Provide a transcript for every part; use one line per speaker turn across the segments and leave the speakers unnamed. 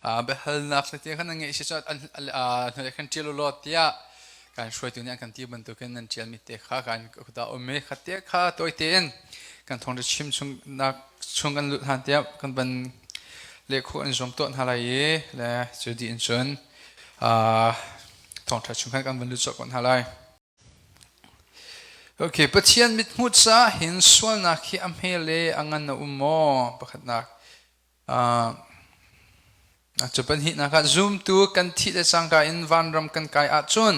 Biahalnak le ti khan nan ngeih si cun hnulei khan ṭial u law tiah kan hruaitu nih an kan ti bantukin nan ṭialmi te kha kan kuta um i kha te kha tawi tein kan thawngṭha chim chungnak chung kan lut hlan tiah kan van lehkhuh an zuam tuah hna lai i le cu dih in cun thawngṭha chung khan kan van lut cawk hna lai. Okay, Pathian mithmuh caah hin sualnak hi a hme le a ngan a um maw? Pakhatnak. Cu pahnihnak ah zumtu kan thih le cangka in vanram kan kai ahcun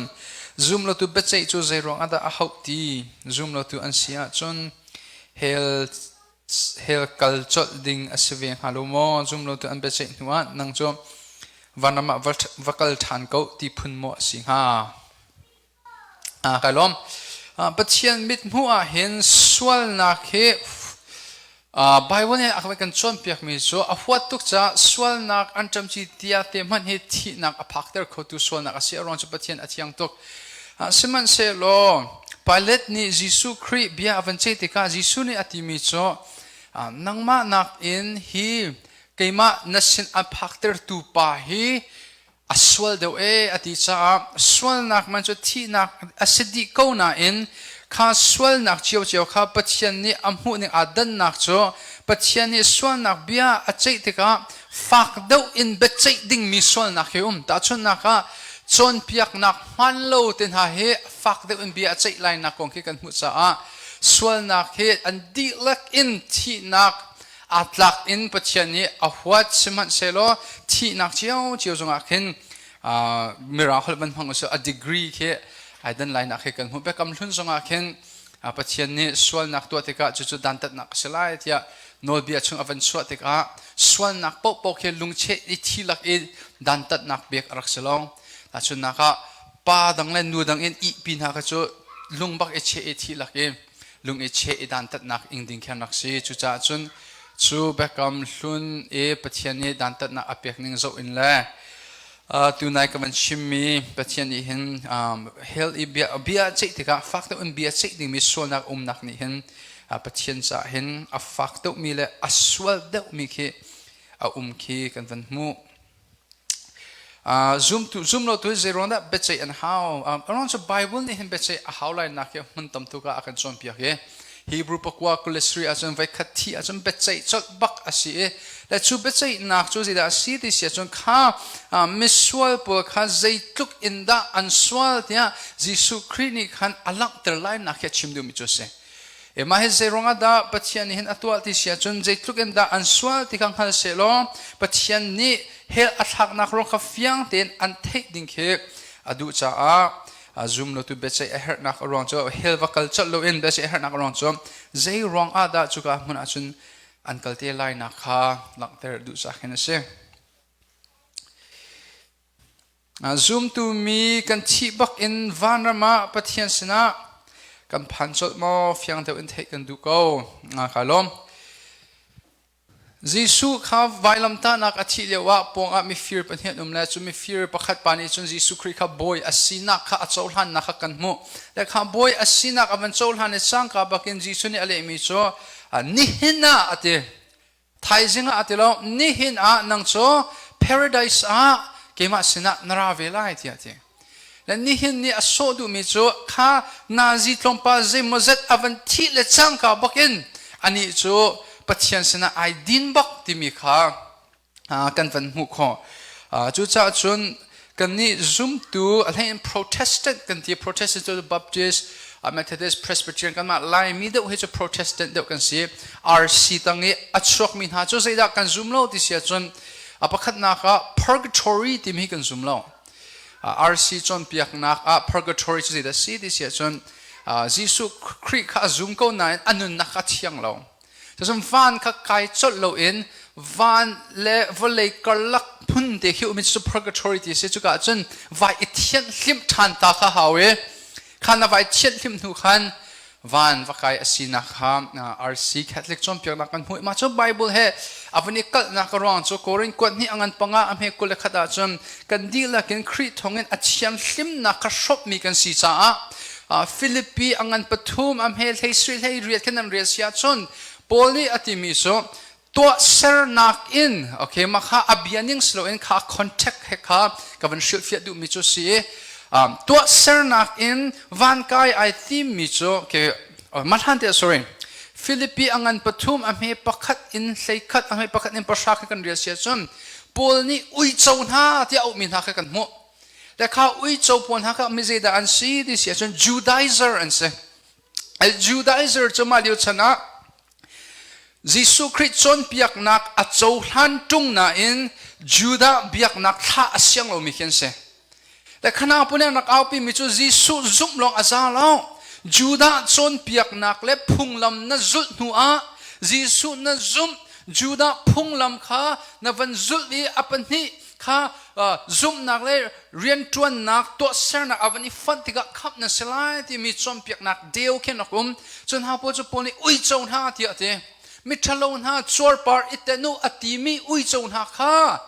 zumlotu biaceih cu zeiruang ah dah a hauh ti zumlotu an si ahcun hell hell kal colh ding a si ve hnga lo maw zumlotu an biaceih hnu ah nang cu vanram ah va kal ṭhan ko ti phun maw a si hnga? Kai lawm. Pathian mithmuh ah hin sualnak hi Bible nih a kan cawnpiakmi cu a huat tuk caah sualnak an ṭamci tia te hmanh hi thihnak a phakter khotu sualnak a si. A ruang cu Pathian a thiang tuk. Sihmanhsehlaw Pilate nih Jesuh Khrih bia a van ceih tikah Jesuh nih a timi cu nangmah nakin hi keimah na sin a phaktertu pa hi a sual deuh ee a ti caah sualnak man cu thihnak a si dih ko nain kha sualnak ciocio kha Pathian nih a hmuh ning aa dannak cu Pathian nih sualnak bia a ceih tikah fak deuh in biaceih dingmi sualnak hi um tahchunhnak ah cawnpiaknak hmaan lo te hna hi fak deuh in bia a ceih lainak kong khi kan hmuh caah sualnak hi an dihlak in thihnak aa tlak in Pathian nih a huat sihmanhsehlaw thihnak ciocio zongah khin mirang holh van hmang usih a degree khi ai dan lainak khi kan hmuh biakam hlun zongah khin Pathian nih sualnak tuah tikah cucu dantatnak a si lai tiah nawlbia chung a van chuah tikah sualnak paohpaoh khi lungcheh i thi lak i dantatnak pek a rak si lo tahchunhnak ah pa dang le nu dang in ihpi hna kha cu lung bak i cheh i thi lak i lung i cheh i dantatnak ing ding khan rak si. Cucaah cun cu biakam hlun i Pathian nih dantatnak a pek ning zoh in le tunai ka van chimmi Pathian nih hin hell i bia bia ceih tikah fak deuh in bia ceih dingmi sualnak umnak nih hin Pathian caah hin a fak deuhmi le a sual deuhmi khi a um khi kan van hmuh. Zumtu zumlotu hi zeiruang dah biaceih an hau? Aruang cu Bible nih hin biaceih a hau lai nak hi hmun tam tuk ah a kan cawnpiak i Hebrew pakua 23 ahcun voikhat thi ahcun biaceih colh bak a si i le cu biaceihnak cu zeidah a si ti si ahcun kha misual pawl kha zeitluk in dah an sual tiah Jesuh Khrih nih khan a langhter lai nak hi a chim duhmi cu a si. Mah hi zeiruang ah dah Pathian nih hin a tuah ti si ahcun zeitluk in dah an sual ti kha hngal sehlaw Pathian nih hell a thlaknak ruang kha fiang tein an theih ding khi a duh caah zum lotu biaceih a herhnak a ruang cu hell va kal colh loin biaceih a herhnak a ruang cu zei ruang ah dah cuka hmun ahcun an kal te lainak kha langhter duh caah khin a si. Zumtu mi kan thih bak in vanram ah Pathian sinah kan phan colh maw fiang deuh in theih kan duh ko. Ka lawm. Jesuh kha vailamtahnak a thih lio ah pawngah mifir pahnih an um le cu mifir pakhat pa nih cun Jesuh Khrih kha bawi a sinak kha a cohlannak kha kan hmuh. Le kha bawi a sinak a van cohlan i cangka bakin Jesuh nih a lehmi cu nihin ah a ti. Thaizing ah a ti lo, nihin ah nang cu paradise ah keimah sinah na ra ve lai tiah a ti. Le nihin nih a sawh duhmi cu kha nazi tlawmpal zeimawzat a van thih le cangka bakin anih cu Pathian sinah ai din bak timi kha kan van hmuh khawh. Cucaah cun kannih zumtu a hleiin Protestant kan ti Protestant cu Baptist Methodist Presbyterian kanmah Laimi deuh hi cu Protestant deuh kan si RC tang i a chuakmi hna cu zeidah kan zum lo ti si ahcun a pakhatnak ah purgatory timi hi kan zum lo RC cawnpiaknak ah purgatory cu zeidah si ti si ahcun Jesuh Khrih kha a zum ko nain a nunnak a thiang lo Cun van kha kai colh loin van le vawlei karlak hmun te khi um cu purgatory ti si cuka cun vai i thianh hlimh ṭhan ta kha hau i kha na vai thianh hlimh hnu khan van va kai a sinak kha RC Catholic cawnpiaknak kan hmuh mah cu Bible he a vun i kalhnak a ruang cu Korin kuat hnih a ngan panga a hme 21 ah cun kan dihlak in Khrih thawngin a thianghlimnak kha hrawpmi kan si caah Philippi a ngan pathum a hme hlei sui hlei riat khin an rel si ahcun Paul nih a timi cu Tuahsernak in, okay, mah kha a bia ning si loin kha contact he kha ka van hrilhfiah duhmi cu si. Tuahsernak in van kai ai timmi cu, okay, mah hlan te sorry, Philippi a ngan pathum a hme pakhat in 11 a hme pakhat in pahra kha kan rel si ahcun Paul nih uico hna tiah auhmi hna kha kan hmuh. Le kha uico pawl hna kha mi zeidah an si ti si ahcun Judaizer an si. Judaizer cu mah lio chan ah Jesuh Khrih cawnpiaknak a cohlan ṭung nain Judah biaknak thlah a siang lomi khi an si. Le khana pun rak aupimi cu Jesuh zumh lawng a za lo. Judah cawnpiaknak le phunglam na zulh hnu ah Jesuh na zumh, Judah phunglam kha na van zulh i a pahnih kha zumhnak le rianṭuannak tuahsernak a van i fonh tikah khamh na si lai timi cawnpiaknak deu khin rak um. Cun hna pawl cu Paul nih uico hna tiah a ti. Miṭhalo hna cuarpar i tenh u a timi uico hna kha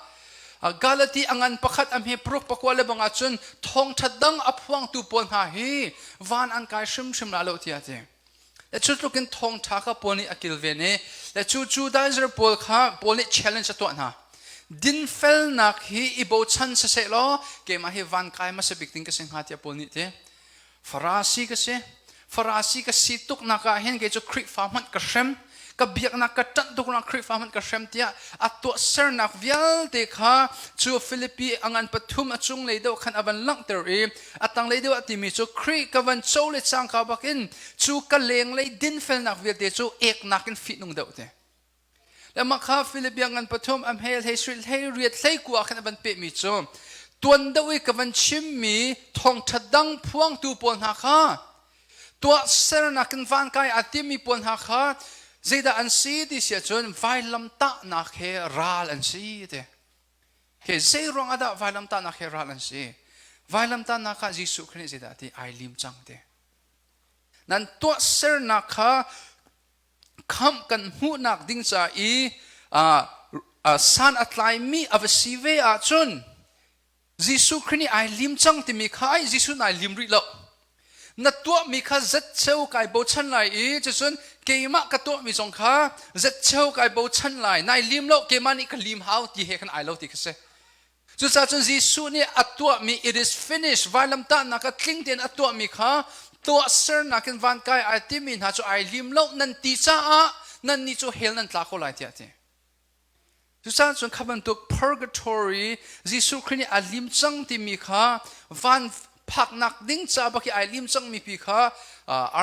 Galati a ngan pakhat a hme paruk pakua le bang ahcun thawngṭha dang a phuangtu pawl hna hi van an kai hrimhrim la lo tiah a ti. Le cu tluk in thawngṭha kha Paul nih a kilven i le cu Judaizer pawl kha Paul nih challenge a tuah hna. Dinfelnak hi i bochan siseh law keimah hi van kai hmasa bik ding ka si hnga tiah Paul nih ti. Farasi ka si. Farasi ka si tuknak ah hin kei cu Khrihfa hmanh ka hrem. Ka biaknak ka ṭanh tuk ruangah Khrihfa hmanh ka hrem tiah a tuahsernak vialte kha cu Filipi a ngan pathum a cunglei deuh khan a van langhter i a tanglei deuh ah timi cu Khrih ka van co le cangka bakin cu ka lenglei dinfelnak vialte cu eknak in fihnung deuh te. Le mah kha Filipi a ngan pathum a hmel hlei sui hlei riat hlei kua khan a van pehmi cu tuan deuh i ka van chimmi thawngṭha dang phuangtu pawl hna kha tuahsernak in vankai aa timmi pawl hna kha zeidah an si ti si ahcun vailamtahnak he ral an si ti. Ke zei ruang ah dah vailamtahnak he ral an si? Vailamtahnak ah Jesuh Khrih nih zeidah ti ai lim cang ti. Nan tuahsernak kha khamh kan hmuhnak ding ca i san a tlaimi a va si ve ahcun Jesuh Khrih nih ai lim cang timi kha ai Jesuh nih ai lim rih lo. Na tuahmi kha zatcheu kai bochan lai i cucun keimah ka tuahmi zong kha zatcheu kai bochan lai. Nai lim lo keimah nih ka lim hau ti he khan ai lo ti kha si. Cucaah cun Jesuh nih a tuahmi it is finished vailamtahnak a tling tein a tuahmi kha tuahsernak in van kai ai timi hna cu ai lim lo nan ti caah nannih cu hell nan tla ko lai tiah a ti. Cucaah cun kha bantuk purgatory Jesuh Khrih nih a lim cang timi kha van phaknak ding ca bak i ai lim cangmi pi kha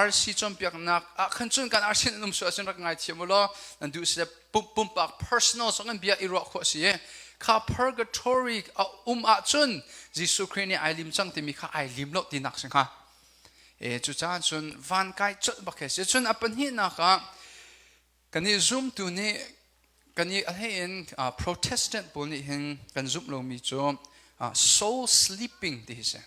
RC cawnpiaknak ah khan cun kan RC nan um sual ahcun rak ngaithiam u law nan duh si pumpak personal zong in bia i ruah khawh a si i kha purgatory a um ahcun Jesuh Khrih nih ai lim cang timi kha ai lim lo tinak si hnga. E cucaah cun van kai colh bak he si. Cun a pahnihnak ah Kan i zumtu nih kan i a hleiin Protestant pawl nih hin kan zumh lomi cu soul sleeping ti hi si.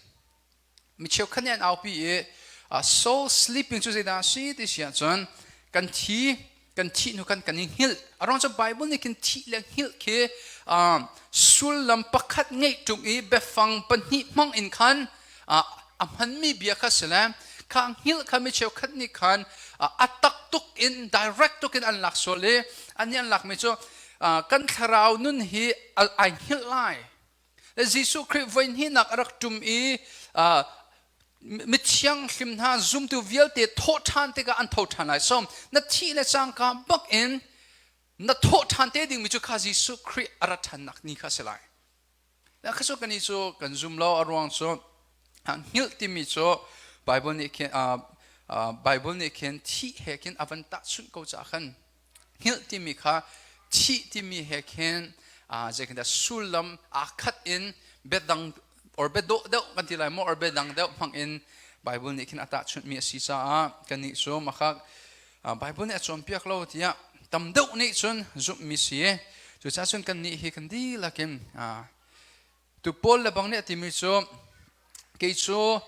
Mi cheukhat nih an aupi i soul sleeping cu zeidah a si ti si ahcun kan thi kan thih hnu kan kan i hngilh. A ruang cu Bible nih khin thih le hngilh khi sullam pakhat ngeih ṭung i biafang pahnih hmang in khan a hmanmi bia kha si le kha hngilh kha mi cheukhat nih khan a tak tuk in direct tuk in an lak sual i an nih an lakmi cu kan thlarau nun hi ai hngilh lai. Jesuh Khrih voi hnihnak a rak ṭum i mithiang hlim hna zumtu vialte thawh ṭhan tikah an tho ṭhan lai. So na thih le cangka bak in na thawh ṭhan te dingmi cu kha Jesuh Khrih a rat ṭhannak ni kha a si lai. Kha cu kan i cu kan zum lo. A ruang cu hngilh timi cu Bible nih khin Bible nih khin thih he khin a van tahchunh ko caah khan hngilh timi kha thih timi he khin zeitindah sullam aa khat in biadang or biadawh deuh kan ti lai maw or biadang deuh hmang in Bible nih khin a tahchunhmi a si caah kannih cu maka Bible nih a cawnpiak lo tiah tam deuh nih cun zumhmi si. Cucaah cun kannih hi kan dihlak in tu Paul le bang nih a timi cu kei cu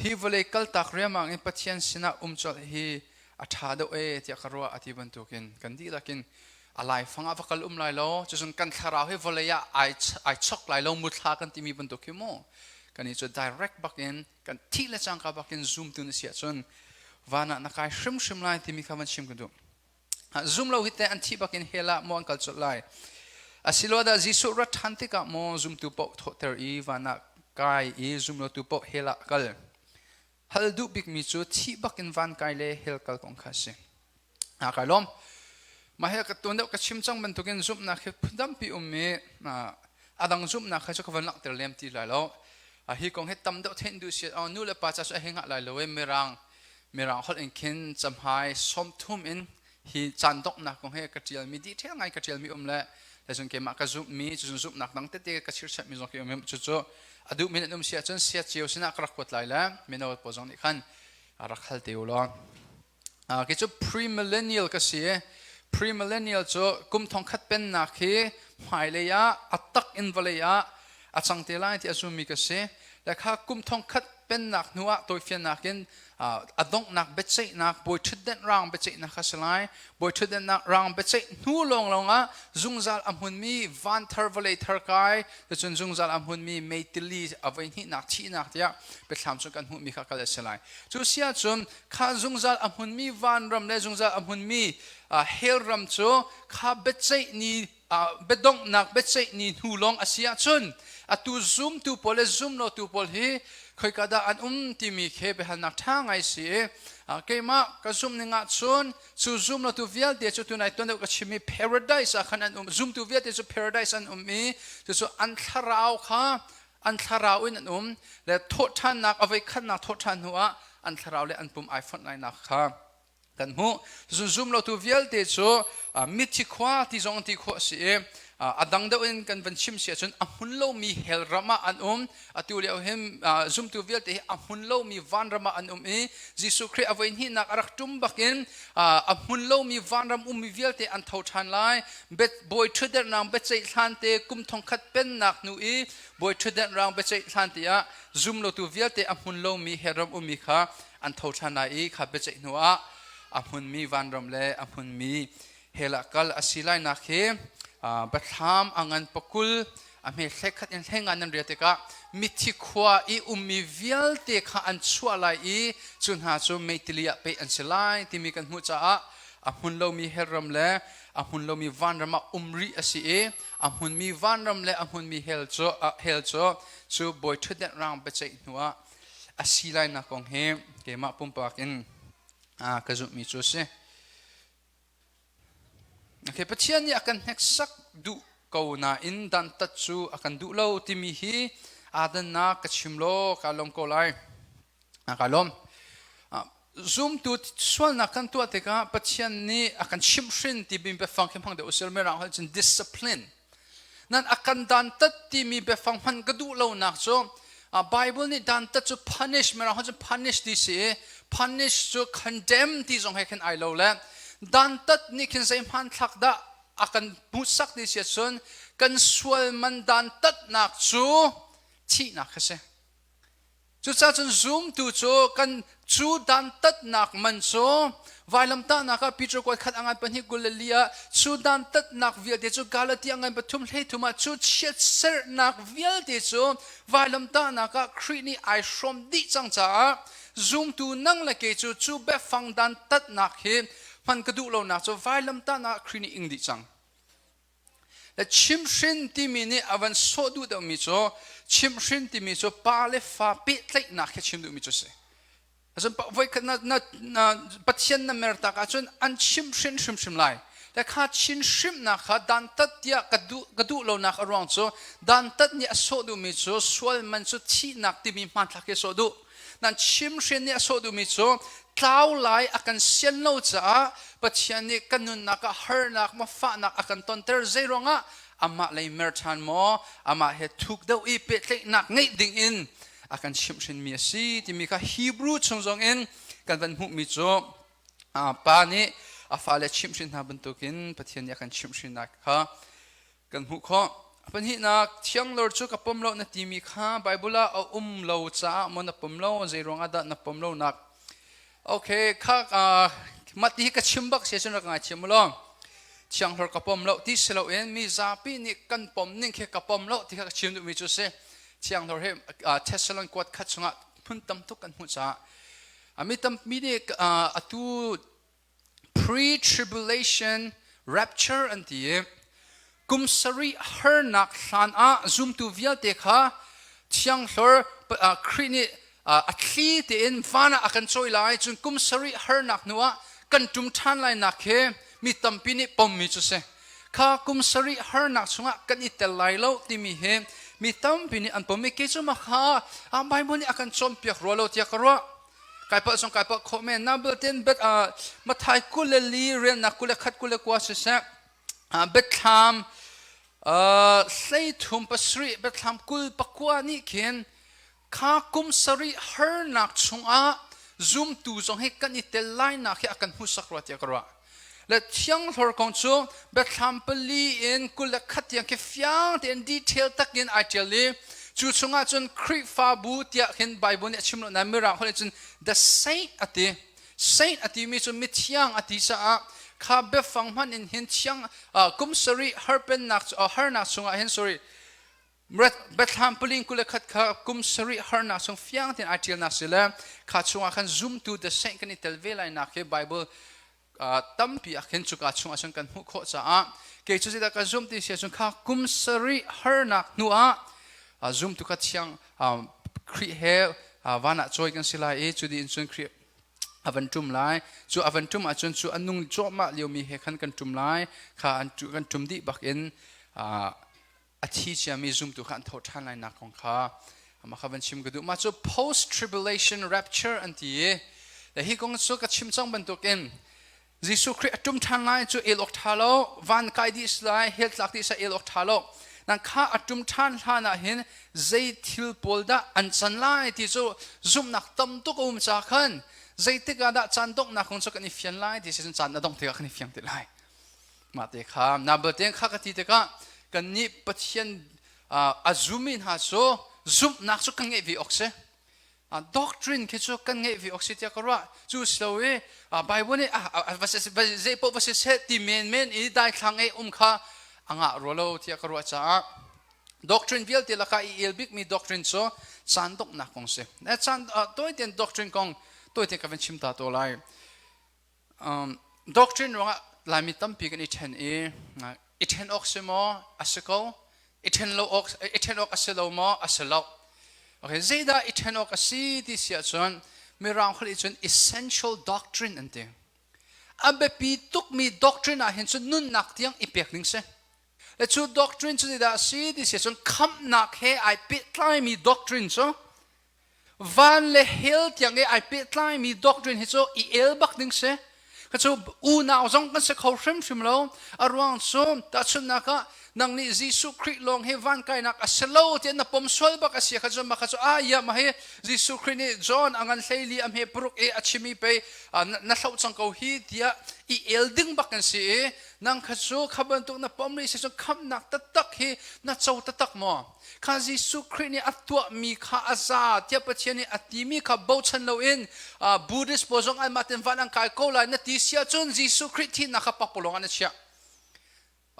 hi vawlei kaltak riamang in Pathian sinah um colh hi a ṭha deuh e tiah ka ruah a ti bantukin kan dihlak in a laifang ah va kal um lai lo, cucun kan thlarau hi vawlei ah ai chok lai lo, muthla kan timi bantuk hi mu kan i cu direct bak in kan thih le cangka bak in zoom tu na si ahcun van ah na kai hrimhrim lai timi kha van chim ka duh. Zum lo hi te an thi bakin hell ah maw an kal colh lai? Asiloah dah Jesuh rat ṭhan tikah maw zumtu paoh thawhter i van ah kai i zumlotu paoh hell ah kal? Hal duh bikmi cu thih bakin van kai le hell kal kong kha a si. Kai lawm. Mah hi ka tuan deuh ka chim cang bantukin zumhnak hi phun tampi um i a dang zumhnak kha cu ka van langhter lem ti lai lo. Hi kong hi tam deuh theih duh si nu le pa ca cu a hei ngah lai lo i mirang mirang holh in khin camhai 30 in hi caan donghnak kong hi ka ṭialmi detail ngai ka ṭialmi um le le cun keimah ka zumhmi cun zumhnak dang tete ka chirchatmi zong khi um. Cucu a duhmi nan um si ahcun sia cio sinah ka rak kuat lai le mino pawl zong nih khan rak hal te u law. Khi cu premillennial ka si. Premillennial cu kum thongkhat pennak hi hmailei ah a tak in vawlei ah a cang te lai ti a zummi ka si. Le kha kum thongkhat pennak hnu ah tawifiannak in a donghnak biaceihnak, bawi ṭhutdenh rang biaceihnak kha si lai. Bawi ṭhutdenhnak rang biaceih hnu lawnglawng ah zungzal a hmunmi van thar vawlei thar kai, cun zungzal a hmunmi meitili a voihnihnak thihnak tiah biathlam cu kan hmuhmi kha kal a si lai. Cu si ahcun kha zungzal a hmunmi vanram le zungzal a hmunmi hell ram cu kha biaceih ni, biadonghnak biaceih ni hnu lawng a si ahcun atu zumtu pawl le zumlotu pawl hi khoika dah an um timi khi biahalnak ṭha ngai si i keimah ka zumh ning ahcun cu zumlotu vialte cu tunai tuan deuh ka chimmi paradise ah khan an um. Zumtu vialte cu paradise an um i cucu an thlarau kha an thlarau in an um le thawhṭhannak, a voikhatnak thawhṭhan hnu ah an thlarau le an pum ai fonh lainak kha kan hmuh. Cun zumlotu vialte cu mithi khua ti zong ti khawh a si i a dang deuh in kan van chim si ahcun a hmun lomi hell ram ah an um. Atu lio hin zumtu vialte hi a hmun lomi vanram ah an um i Jesuh Khrih a voihnihnak a rak ṭum bakin a hmun lomi vanram ummi vialte an tho ṭhan lai. Bawi ṭhutdernak biaceih hlan te, kum thongkhat pennak hnu i bawi ṭhutdernak biaceih hlan te ah zumlotu vialte a hmun lomi hell ram ummi kha an tho ṭhan lai i kha biaceih hnu ah a hmunmi vanram le a hmunmi hell ah kal a si lainak hi Biathlam a ngan pakul a hme hlekhat in hlenga nan rel tikah mithi khua i ummi vialte kha an chuah lai i cu hna cu meitili ah peh an si lai timi kan hmuh caah a hmun lomi hell ram le a hmun lomi vanram ah um rih a si i a hmunmi vanram le a hmunmi hell cu hell cu cu bawi ṭhutdenh rang biaceih hnu ah a si lainak kong hi keimah pumpak in ka zumhmi cu a si. Okay, Pathian nih a kan hneksak duh ko nain dantat cu a kan duh lo timi hi aa dannak ka chim law kaa lawm ko lai. Kaa lawm. Zumtu sualnak kan tuah tikah Pathian nih a kan chimhhrin timi biafang khi hmang deuh usih. Mirang holh cun discipline. Nan a kan dantat timi biafang hman ka duh lonak cu Bible nih dantat cu punish, mirang holh cun punish ti si i punish cu condemn ti zong he khin ai lo le dantat nih khin zei hmanthlak dah a kan hmuhsak ti si ahcun kan sual man dantatnak cu thihnak kha si. Cucaah cun zumtu cu kan cu dantatnak man cu vailamtahnak ah Peter kuat khat a ngan pahnih 24 ah cu dantatnak vialte cu Galatia ngan pathum 33 ah cu chiatserhnak vialte cu vailamtahnak ah Khrih nih ai hrawm dih cang caah zumtu nang le kei cu cu biafang dantatnak hi hman ka duh lonak cu vailamtahnak ah Khrih nih ing dih cang. Le chimhhrin timi nih a van sawh duh deuhmi cu chimhhrin timi cu pa le fa pehtlaihnak khi chim duhmi cu si. Cun voikhat na, na, na Pathian na mertak ahcun an chimhhrin hrimhrim lai. Le kha chinhrimnak kha dantat tiah ka duh lonak a ruang cu dantat nih a sawh duhmi cu sual man cu thihnak timi hmanthlak hi a sawh duh. Nan chimhrin nih a sawh duhmi cu tlau lai a kan sian lo caah Pathian nih kan nunnak ah harnak maw fahnak a kan tonter. Zei ruangah? Amah lei mer ṭhan maw, amah he thuk deuh i pehtlaihnak ngeih ding in a kan chimhhrinmi a si timi kha Hebrew chung zong in kan van hmuhmi cu pa nih a fale chimhhrin hna bantukin Pathian nih a kan chimhhrinnak kha kan hmuh khawh. Pahnihnak, thianglor cu ka pom lo na timi kha Bible ah a um lo caah maw na pom lo? Zei ruangah dah na pom lo nak? Okay, kha mah ti hi ka chim bak si cun rak ngai thiam law. Thianghlor ka pom lo ti si loin mi zapi nih kan pom ning khi ka pom lo ti kha ka chim duhmi cu si. Thianghlor hi Thessalon kuat khat chungah phun tam tuk kan hmuh caah mi tampi nih atu Pre-tribulation rapture an ti i kum sarih harnak hlan ah zumtu vialte kha thianghlor Khrih nih a thli tein van ah a kan cawi lai. Cun kum sarih harnak hnu ah kan ṭum ṭhan lai nak hi mi tampi nih pommi cu si. Kha kum sarih harnak chungah kan i tel lai lo timi hi mi tampi nih an pom i kei cu mah kha Bible nih a kan cawnpiak rua lo tiah ka ruah. Kai palh zong kai palh khawh men. Nabal ten bet Mathai 24 relnak 21 29 siseh, Biathlam 37 Biathlam 29 nih khin kha kum sarih harnak chungah zumtu zong hi kan i tel lainak hi a kan hmuhsak rua tiah ka ruah. Le thianghlor kong cu Biathlam 4 in 21 tiang khi fiang tein detail takin ai ṭial i cu chungah cun Khrihfabu tiah khin Bible nih a chim lo nain Mirang holh in cun the saint a ti. Saint a timi cu mithiang a ti caah kha biafang hman in hin thiang kum sarih harpennak harnak chungah hin, sorry, Biathlam paling 21 kha kum sarih harnak chung fiang tein ai ṭialnak si le kha chungah khan zumtu the saint kan i tel ve lainak hi Bible tampi ah khin cuka chungah cun kan hmuh khawh caah kei cu zeidah ka zum ti si ahcun kha kum sarih harnak hnu ah zumtu kha thiang Khrih he van ah cawi kan si lai i cu dih in cun Khrih a van ṭum lai. Cu a van ṭum ahcun cu a nung cuahmah liomi he khan kan ṭum lai. Kha an kan ṭum dih bakin a thi ciami zumtu kha an tho ṭhan lai nak kong kha mah kha van chim ka duh. Mah cu post tribulation rapture an ti i hi kong cu ka chim cang bantukin Jesuh Khrih a ṭum ṭhan lai cu el awk ṭha lo, van kai dih si lai, hell tlak dih si el awk ṭha lo. Nang kha a ṭum ṭhan hlan ah hin zei thil pawl dah an can lai ti cu zumhnak tam tuk a um ca khan zeitik ah dah caan donghnak kong cu kan i fian lai ti si cun caan a dongh tikah kan i fiang te lai. Mah te kha na belte kha ka ti tikah kannih Pathian a zumi hna cu zumhnak cu kan ngeih ve awk si. Doctrine khi cu kan ngeih ve awk si tiah ka ruah. Cu si lo i Bible nih zei paoh va si seh ti menmen i daithlang ei um kha a ngah rua lo tiah ka ruah caah doctrine vialte lakah i el bikmi doctrine cu caan donghnak kong si. Caan tawi tein doctrine kong tawi tein ka van chim ta to lai. Doctrine ruangah Laimi tampi kan i ṭhen i i ṭhen awk si maw? A si ko. I ṭhen lo awk, i ṭhen awk a si lo maw? A si lo. Okay, zeidah i ṭhen awk a si ti si ahcun Mirang holh i cun essential doctrine an ti. A biapi tukmi doctrine ah hin cun nunnak tiang i pek ding si. Le cu doctrine cu zeidah a si ti si ahcun khamhnak he ai pehtlaimi doctrine cu, van le hell tiang i ai pehtlaimi doctrine hi cu i el bak ding si. Ka cu unau zong kan si kho hrimhrim lo. A ruang cu tahchunhnak ah nang nih Jesuh Khrih lawng hi van kainak a si lo tiah na pom sual bak a si kha cu mah kha cu ah ya mah hi Jesuh Khrih nih John a ngan 14 a hme 6 i a chimi pei na hloh cang ko hi tiah i el ding bak kan si i nang kha cu kha bantuk na pom rih si cun khamhnak taktak hi na co taktak maw? Kha Jesuh Khrih nih a tuahmi kha a za tiah Pathian nih a timi kha bochan loin Buddhist pawl zong anmah ten van an kai ko lai na ti si ahcun Jesuh Khrih thihnak kha pakpalawng ah na chiah.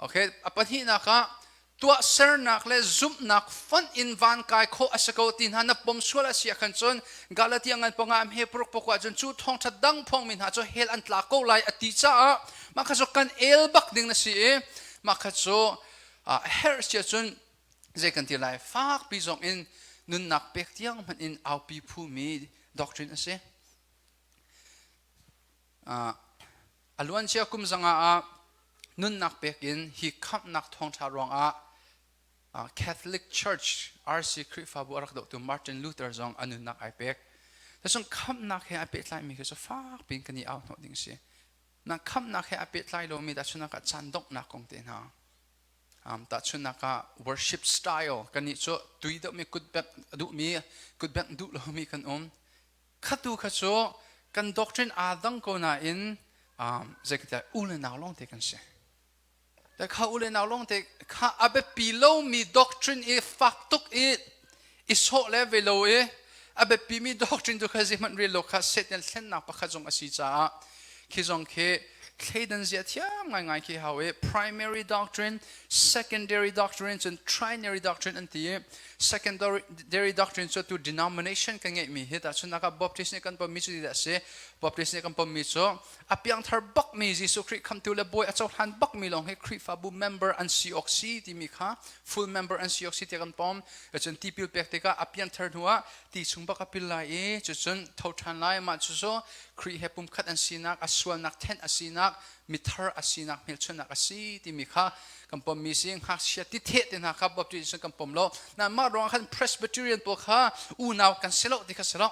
Okay, a pahnihnak ah tuahsernak le zumhnak fonh in van kai khawh a si ko ti hna na pom sual a si ah khan cun Galatia ngan panga he paruk pakua cun cu thawngṭha dang phawngmi hna cu hell an tla ko lai a ti caah mah kha cu kan el bak ding na si i mah kha cu herh si ahcun zei kan ti lai, fakpi zong in nunnak pek tiang hmanh in aupi phumi doctrine a si. A luancia kum zanga ah nunnak pek in hi khamhnak thawngṭha ruangah Catholic Church RC Khrihfabu a rak dohtu Martin Luther zong a nunnak ai pek. Cun khamhnak he a pehtlaimi khi cu fakpi in kan i au hnawh ding a si. Na khamhnak he a pehtlai lomi tahchunhnak ah caan donghnak kong te hna. Tahchunhnak ah worship style, kannih cu tui deuhmi kutbengh a duhmi, kutbengh duh lomi kan um. Khatu kha cu kan doctrine aa dang ko nain zei ka ti, u le nau lawng te kan si. Te kha u le nau lawng te kha a biapi lomi doctrine i fak tuk i i sawh le ve lo i a biapimi doctrine tu kha zeihmanh rel lo kha Satan thlennak pakhat zong a si caah khi zong khi Thleidan zia thiam ngaingai khi hau i primary doctrine, secondary doctrine cun trinary doctrine an ti i secondary doctrine cu tu denomination kan ngeihmi hi tahchunhnak ah Baptist nih kan pommi cu ti dah a si. Baptist nih kan pommi cu a piangthar bakmi Jesuh Khrih khamtu le bawi a cohlan bakmi lawng hi Khrihfabu member an si awk si timi kha full member an si awk si tiah kan pom. Cun tipil pek tikah a piangthar hnu ah ti chung bak a pil lai i cucun tho ṭhan lai. Mah cucu Khrih he pumkhat an sinak, a sualnak thenh a sinak, mithar a sinak hmelchunhnak a si timi kha kan pommi si. Ngakchia titheh te hna kha Baptist kan pom lo. Na mah ruangah khan Presbyterian pawl kha unau kan si lo ti kha si lo.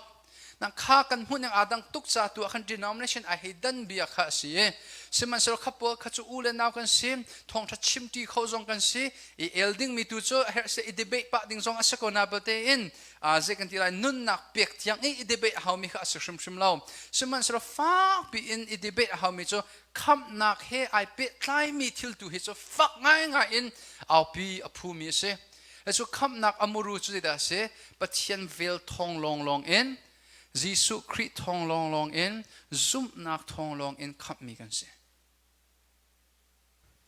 Na kha kan hmuh ning aa dang tuk ca tu ah khan denomination ai hei dan bia kha a si i sihmanhsehlaw kha pawl kha cu u le nau kan si, thawngṭha chimṭi kho zong kan si i el dingmi tu cu a herh se i debate pah ding zong a si ko na belte in zei kan ti lai, nunnak pek tiang i i debate a haumi kha a si hrimhrim lo. Sihmanhsehlaw fakpi in i debate a haumi cu khamhnak he ai pehtlaimi thil tu hi cu fak ngaingai in aupi a phumi a si. Cu khamhnak a muru cu zeidah a si? Pathian vel thawng lawnglawng in, Jesuh Khrih thawng lawnglawng in, zumhnak thawng lawng in khamhmi kan si.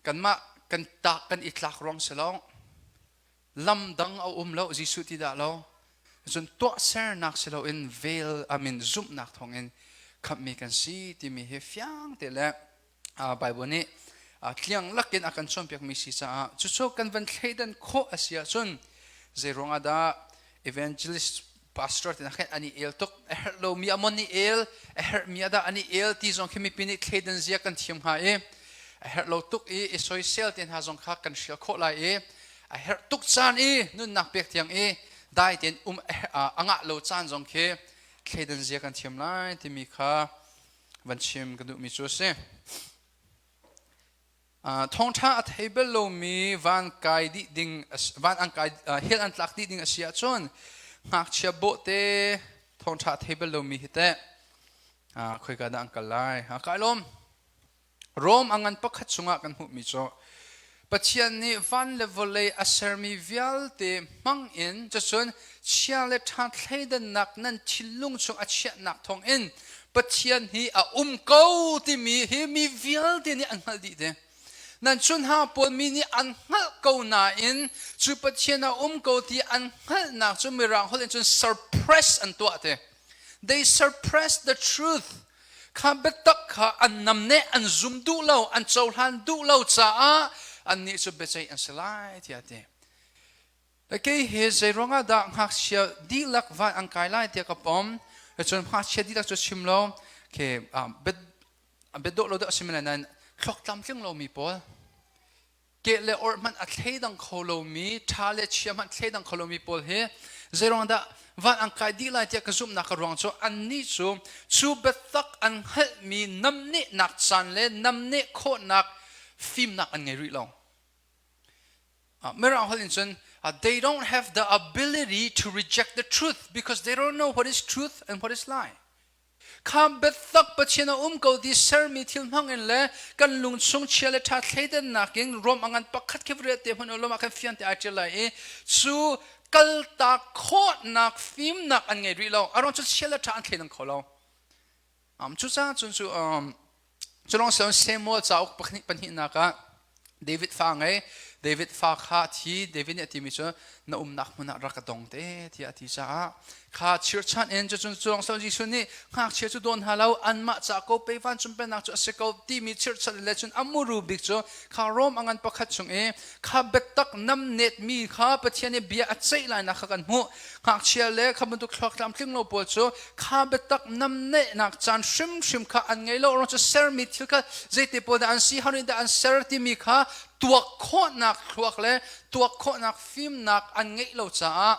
Kanmah kan tak kan i tlak ruang si lo. Lam dang a um lo, Jesuh ti dah lo. Cun tuahsernak si loin vel amin zumhnak thawng in khamhmi kan si timi hi fiang te le Bible nih tliang lakin a kan cawnpiakmi si caah cucu kan van thleidan khawh a si ahcun zeiruang ah dah evangelist pastor te khin an i el tuk, a herh lomi a mon i el, a herhmi ah dah an i el ti zong khi mipi nih thleidan zia kan thiam hnga i a herh lo tuk i i soisel te hna zong kha kan hrial khawh lai i a herh tuk caan i nunnak pek tiang i dai tein um a ngah lo caan zong khi thleidan zia kan thiam lai timi kha van chim ka duhmi cu a si. Thawngṭha a thei bal lomi van kai dih ding van an kai hell an tlak dih ding a si ahcun ngakchia bawhte thawngṭha a thei bal lomi hi teh khoika dah an kal lai? Kai lawm. Rom a ngan pakhat chungah kan hmuhmi cu Pathian nih van le vawlei a sermi vialte hmang in, cucun chia le ṭha thleidannak nan thinlung chung a chiahnak thawngin Pathian hi a um ko timi hi mi vialte nih an hngalh dih te. Nan chunha pawl mi nih an hngalh ko nain cu Pathian a um ko ti an hngalhnak cu Mirang holh in cun suppress an tuah te. They suppress the truth. Kha biatak kha an namneh, an zum duh lo, an cohlan duh lo caah annih cu biaceih an si lai tiah a ti. Kei hi zei ruangah dah ngakchia dihlak van an kai lai tiah ka pom. Cun ngakchia dihlak cu chim lo ke biadawh lo deuh a si men lai nain thluak tlamtling lomi pawl, keh le orh hmanh a thleidang kho lomi, ṭha le chia hmanh thleidang kho lomi pawl hi zeiruang dah van an kai dih lai tiah ka zumhnak a ruang cu annih cu cu biatak an hngalhmi namnehnak caan le namneh khawhnak fimnak an ngei rih lo. Mirang holh in cun they don't have the ability to reject the truth because they don't know what is truth and what is lie. Kha biatak Pathian a um ko ti sermi thil hmang in le kan lung chung chia le ṭha thleidannak in Rom a ngan pakhat khi riat te hmanh u ah khan fian te ai ṭial lai i cu kaltak khawhnak fimnak an ngei rih lo. A ruang cu chia le ṭha an thleidang kho lo. Cucaah cun cu cu lawng si Samuel cauk pahnihnak ah David fa ngei. David fa kha a thi. David nih a timi cu na umnak hmun ah rak ka dong te tiah a ti caah kha chirchan in cucun cu lawng Jesuh nih ngakchia cu dawn hna lo, anmah ca ko pei vancung pennak cu a si ko timi chirchan le cun a muru bik cu kha Rom a ngan pakhat chung i kha biatak namnet mi kha Pathian nih bia a ceih lainak kha kan hmuh. Ngakchia le kha bantuk thluak tlamtling lo pawl cu kha biatak namnehnak caan hrimhrim kha an ngei lo. Ruang cu sermi thil kha zeite pawl dah an si, how nih dah an ser timi kha tuak khawhnak thluak le tuak khawhnak fimnak an ngeih lo caah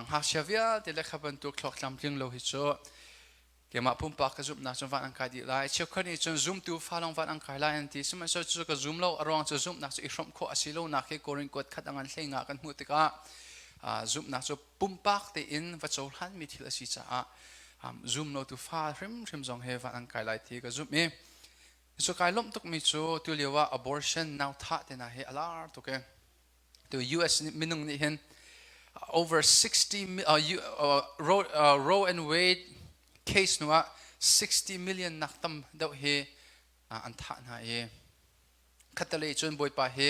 ngakchia vialte le kha bantuk thluak tlamtling lo hi cu keimah pumpak ka zumhnak cun van an kai dih lai. Cheukhat nih cun zumtu fa lawng van an kai lai an ti. Sihmanhsehlaw cu ka zum lo. A ruang cu zumhnak cu i hrawmh khawh a si lonak hi Korin kuat khat a ngan hlei nga kan hmuh tikah zumhnak cu pumpak tein va cohlanmi thil a si caah zum lotu fa hrimhrim zong he van an kai lai ti ka zumh i cu kai lawmh tukmi cu tu lio ah abortion, nau thah te hna hi a lar tuk i tu US minung nih hin over 60 Roe and Wade case nu ah 60 million nak tam deuh hi. An thah hna i khattelei cun Bawipa hi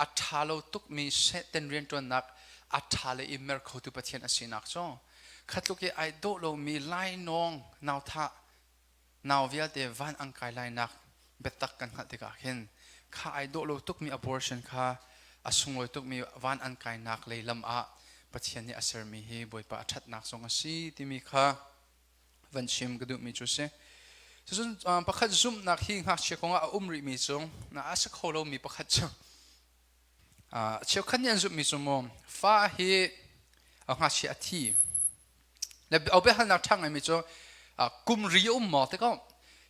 a ṭha lo tukmi Satan rianṭuannak a ṭha le i mer khotu Pathian a sinak cu khatluk i ai dawh lomi lainawng nauthah nau vialte van an kai lainak biatak kan hngalh tikah khin kha ai dawh lo tukmi abortion kha a sunglawi tukmi van an kainak lei lam ah Pathian nih a sermi hi Bawipa a ṭhatnak zong a si timi kha van chim ka duhmi cu si. Cucun pakhat zumhnak hi ngakchia kong ah a um rihmi cu a si kho lomi pakhat cu cheukhat nih an zumhmi cu mu fa hi ngakchia a thi. Le biahalnak ṭha ngaimi cu kum ri a um maw ti ko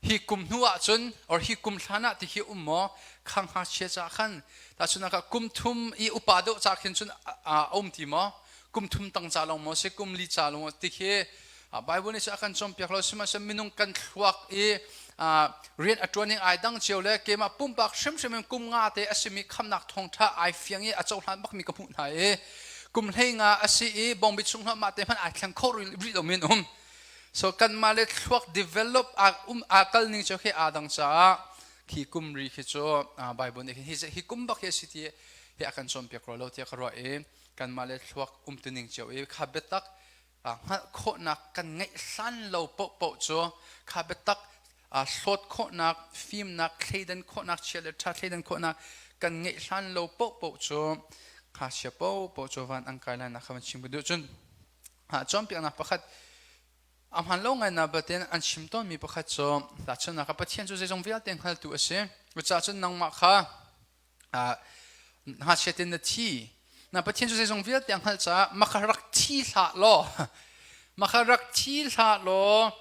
hi kum hnu ah cun or hi kum hlan ah ti khi um maw kha ngakchia ca khan tahchunhnak ah kum thum i upa deuh ca khin cun a um ti maw kum thum tang ca lawng maw si kum li ca lawng ti khi Bible nih a kan cawnpiak lo sihmanhsehlaw minung kan thluak i rian a ṭuan ning ai dang cio le keimah pumpak hrimhrim in kum nga te a simi khamnak thawngṭha ai fiang i a cohlan bakmi ka hmuh hna i kum hlei nga a si i bawngbi chung hna mah te hmanh ai thleng kho rih lomi an um. So kanmah le thluak develop a um a kal ning cu khi aa dang caah khi kum ri khi cu Bible nih hi hi kum bak hi a si ti hi a kan cawnpiak rua lo tiah ka ruah i kanmah le thluak umtuning cio i kha biatak hngalh khawhnak kan ngeih hlan lo paohpaoh cu kha biatak hlawt khawhnak, fimnak, thleidan khawhnak, chia le ṭha thleidan khawhnak kan ngeih hlan lo paohpaoh cu kha chia paohpaoh cu van an kai lai nak kha van chim ka duh. Cun cawnpiaknak pakhat a hmaan lo ngai na batin an chim tawnmi pakhat cu tahchunhnak ah Pathian cu zeizong vialte hngaltu a si. Cucaah cun nangmah kha ngakchia in na thi. Na Pathian cu zeizong vialte a hngalh caah maka rak thi hlah law maka rak thi hlah law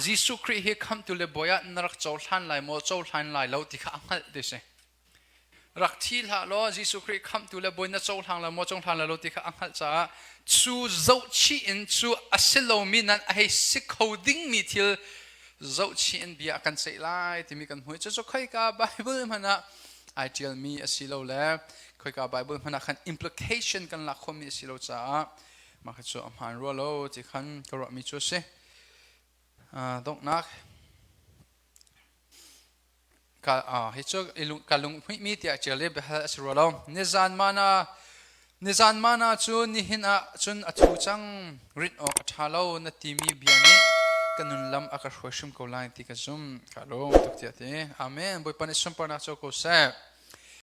Jesuh Khrih hi khamhtu le bawi ah na rak cohlan lai maw cohlan lai lo ti kha a hngalh ti si. Rak thi hlah law Jesuh Khrih khamhtu le bawi na cohlang lai maw cohlan lai lo ti kha a hngalh caah cu zohchih in cu a si lomi nan a hei si kho dingmi thil zohchih in bia a kan ceih lai timi kan hmuh. Cucu khoika Bible hmanh ah ai ṭialmi a si lo le khoika Bible hmanh ah khan implication kan lak khawhmi a si lo caah mah kha cu a hmaan rua lo ti khan ka ruahmi cu a si. Donghnak ka hi cu ka lunghmuihmi tiah ṭial i biahal a si rua lo. Nizan mana nizan mana cu nihin ah cun a thu cang rinh awk a ṭha lo na timi bia nih ka nun lam a ka hruai hrim ko lai ti ka zum. Ka lung tuk tiah ti. Amen. Bawipa nih sunparnak co ko seh.